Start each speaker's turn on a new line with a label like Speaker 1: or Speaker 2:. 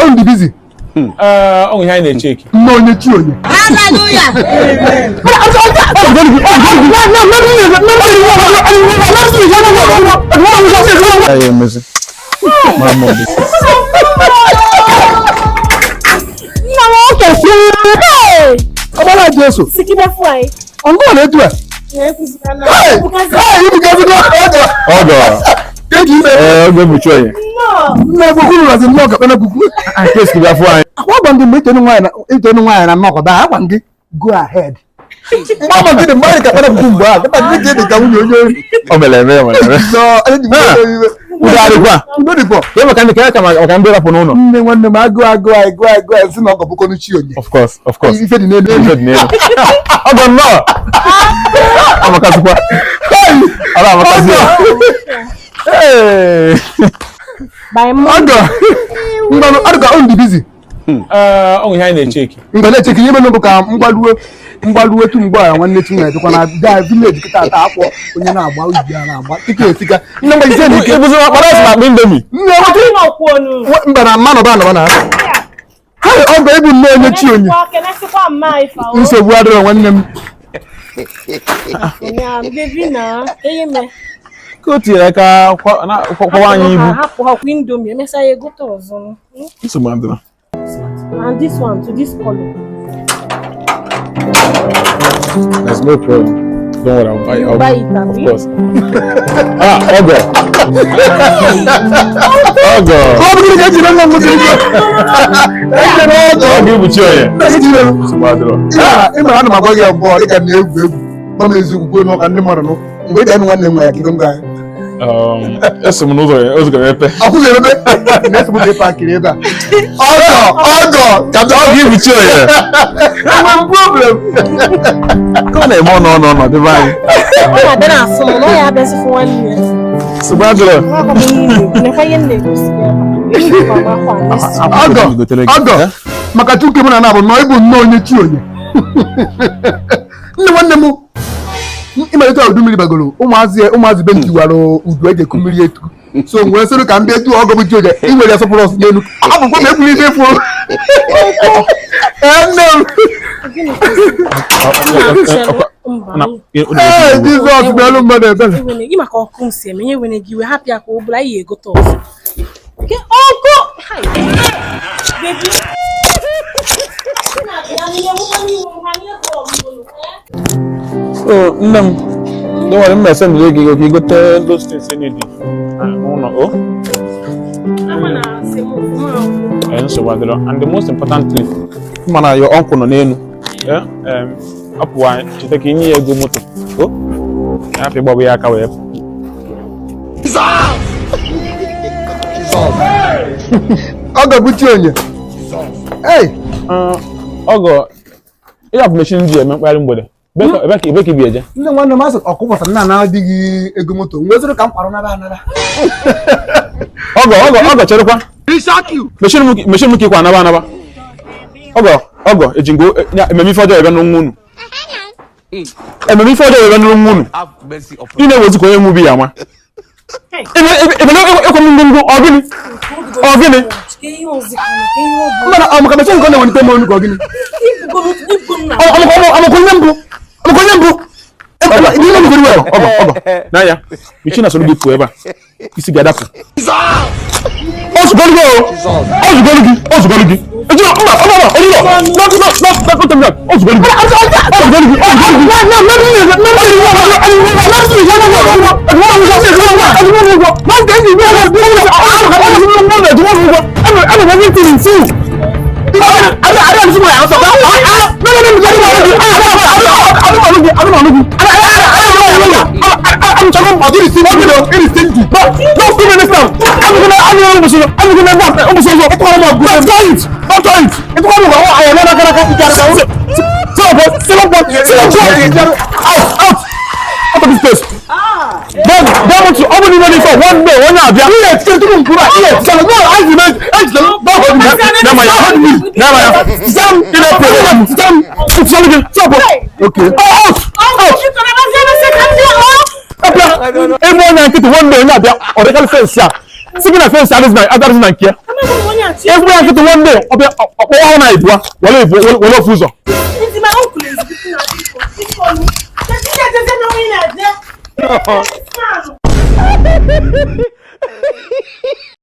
Speaker 1: Ọ dị busy.
Speaker 2: Ee, ọ nwere ihe anyị na-echeki.
Speaker 1: Nne onye chi onye.
Speaker 3: Hallelujah.
Speaker 4: Ya emezi. Mara mma obi.
Speaker 3: Nna m oke si.
Speaker 1: Ọgbara Jesu.
Speaker 3: Sikibe fún anyị.
Speaker 1: Ọngụ na etu a. Hey! Hey, ibugazi n'ọgọ.
Speaker 4: Ọgọ.
Speaker 1: Kedu ime?
Speaker 4: Ee, oge mkpuchi onye.
Speaker 1: Nne egbukwu razi nnọọ ka kpere kwukwu.
Speaker 4: Kesi bịa fụ anyị.
Speaker 1: Akwa gwa ndị mgbe itenu nwaanyị na nnọkọ daa agwa gị go ahead. Mgbe ama gị dị mgbe anyị ka kpere kwukwu mgbe ahụ, kịta gị dị ka nwunye onye ori.
Speaker 4: O mere eme, o mere eme.
Speaker 1: Nọ, anyị ji nwunye onye iwe.
Speaker 4: Udo adịkwa.
Speaker 1: Udo dịkwa.
Speaker 4: Kee maka ndị kee ka maka ndị rapụ n'ụlọ.
Speaker 1: Nne nwanne m agụụ agụụ anyị gụọ anyị gụọ anyị sị na ọgọ bụkọnụ chi onye.
Speaker 4: Of course, of course.
Speaker 1: Ife dị n'elu.
Speaker 4: Ife dị n'elu. Ọgọ nnọọ. Amakasịkwa. Ọrụ amakasị ya. Hey.
Speaker 3: By
Speaker 1: Ọgọ. Ngwanụ, ọ dịka ọ dị busy.
Speaker 2: Ee, ọ nwere ihe anyị na-echeki.
Speaker 1: Mgbe na-echeki ihe mere bụ ka mgbaluo mgbaluo tu mgbe a nwanne chi na-ejekwa na gaa vileji kịta ata akwọ onye na-agba ubi a na-agba ike esika nne mgbe ise na ike
Speaker 4: Ibuzi akpara esi na akpa indomie.
Speaker 1: nne nweta mba na mma nọba anọba na ha ọgọ ịbụ nne onye chi onye nsogbu adịrọ nwanne m.
Speaker 2: Ka o tinyere aka kwawa anyị ibu.
Speaker 3: Hapụ ha kwa indomie, emesịa ya egote ọzọ.
Speaker 4: Nsogbu adịrọ.
Speaker 3: And this one to this color.
Speaker 4: There's no problem. Don't worry, I'll buy it. I'll
Speaker 3: Buy it,
Speaker 4: Of
Speaker 3: abi?
Speaker 4: course. Ah, Ọgọ. Ọgọ.
Speaker 1: Ọ bụ gịnị ka ejiri nwa m nwoke ego ejiri ọgọ?
Speaker 4: Ọgọ ibuchi onye.
Speaker 1: Ejiri
Speaker 4: Nsogbu adịrọ.
Speaker 1: ịmara ana m agwa gị abụọ dịka na egwu egwu gwa m eziokwu kwuo n'ụka ndị mmadụ nụ mgbe ị ga-anụ nwanne m nwaanyị kigo m ga
Speaker 4: Eso m n'ụzọ ụzọ ga-emepe.
Speaker 1: Akwụghị ebe na-esogbu ka ịpakịrị ebe a ọgọ ọgọ ka m
Speaker 4: Ọgọ ibuchi onye.
Speaker 1: enwe m problem.
Speaker 4: Ka ọ na-eme ọnụ ọnụ ọnụ dịbe anyị.
Speaker 3: Ọ na-abịa na-asụ m na ọ ya abịazi fụ nwanne ya.
Speaker 4: Nsogbu adịrọ.
Speaker 3: Akwa m ihe na-ekwu, nekwa ihe m na-egosi gị ebe a. Ihe m akwa a next week.
Speaker 1: Ọgọ ọgọ maka chuke mụ na na-abụ nọ ịbụ nnọọ onye chi onye nne nwanne m ịmalite udu mmiri bagoro ụmụazị ụmụazị be m tiwara udu eji eku mmiri etu so nwee sịrị ka m bịa etu ọgọ bụ chi onye ị nwere ya sọpụrụ ọsụ n'elu abụkwa m ekwuru ife fụrụ ee nne m.
Speaker 3: Gịnị ka Mba.
Speaker 1: Ee, Jizọs bịalụ mmadụ ebere.
Speaker 3: Ewene gị maka ọkụ m si eme, nye wene gị iwe, hapụ ya ka ọ bụla anyị egote ọzọ. Ke ọkụ! Hai! Baby.
Speaker 4: So, nne m, don't worry, m na-ese ndụ gị ka i gote those things you need n'ụlọ, o?
Speaker 3: Akwa na asị m ofuma ahụ.
Speaker 2: Ee, nsogbu adịrọ. And the most importantly, mana your uncle nọ n'elu. Ee, ọ pụwa anyị, cheta ka inye ya ego moto. O? Ya hapụ ịgbagbu ya aka wee pụ.
Speaker 1: Ọgọ bụ chi onye. Ei,
Speaker 2: Ọgọ, ị hapụ mechin ji eme mkpagharị mgbede. Ebe ka ebe ka ibi eje?
Speaker 1: Nne nwanne m asị ọkụ pụtara nna na-adịghị ego moto nwee sịrị ka m kwarụ nara anara.
Speaker 2: Ọgọ, ọgọ, ọgọ, cherekwa. Mechin m ka ịkwa anaba anaba. Ọgọ, ọgọ, eji ngo ememe ife ọjọọ ebe n'onwe unu. Ememe ife ọjọọ ebe n'onwe unu. Ị na-ewezi ka onye nwe ubi ya ama. Ebe ekwe m ngwongwo, ọ gịnị? Ọ gịnị?
Speaker 3: Ke ihe ọzọ ka na ke ihe ọ bụ.
Speaker 1: Mba na ọ maka mechin nke ọ na-ewelite m olu ka ọ gịnị?
Speaker 3: Ibugo m na.
Speaker 1: Ọmụkọ onye mbụ. Ọmụkọ onye mbụ. N'ime m very well.
Speaker 2: Ọgọ, ọgọ, n'anya, mechin na-asọrọ gị pụọ ebe a. Isi ga-adapụ. Ọ zụgọlụ gị o. Ọ zụgọlụ gị. Ọ zụgọlụ gị. Ejiro, mba, mba, mba, ejiro. No, no, no, no, no, no, ọ zụgọlụ gị. Ọ zụgọlụ gị. Ọ zụgọlụ gị. Out! Out of this place! Then, then to open the for one day, one year.
Speaker 1: Ihe etikere tupu m kwuru a, ihe etikere, no, anyị na ejidere, don't hold me.
Speaker 2: Never ya.
Speaker 1: Don't hold me.
Speaker 2: Never ya.
Speaker 1: Sam,
Speaker 2: Ị na-apụ.
Speaker 1: Sam,
Speaker 2: Sam, Sam,
Speaker 1: Okay.
Speaker 2: Out! Out! Abịa, ebe onye nkịtị one day onye abịa, ọ dịkarị fensị a. Sị gị na fensị adịghị na adịghị na nke ya.
Speaker 3: Amaghị m onye na-achọ
Speaker 2: Ezigbo ya nkịtị one day ọbịa ọkpọwa ahụ na ịbụa were ịbụ were ofu ụzọ.
Speaker 3: Ndị ma uncle ezigbo na biko biko nụ. Kedu ihe ejeze na onye na-eje?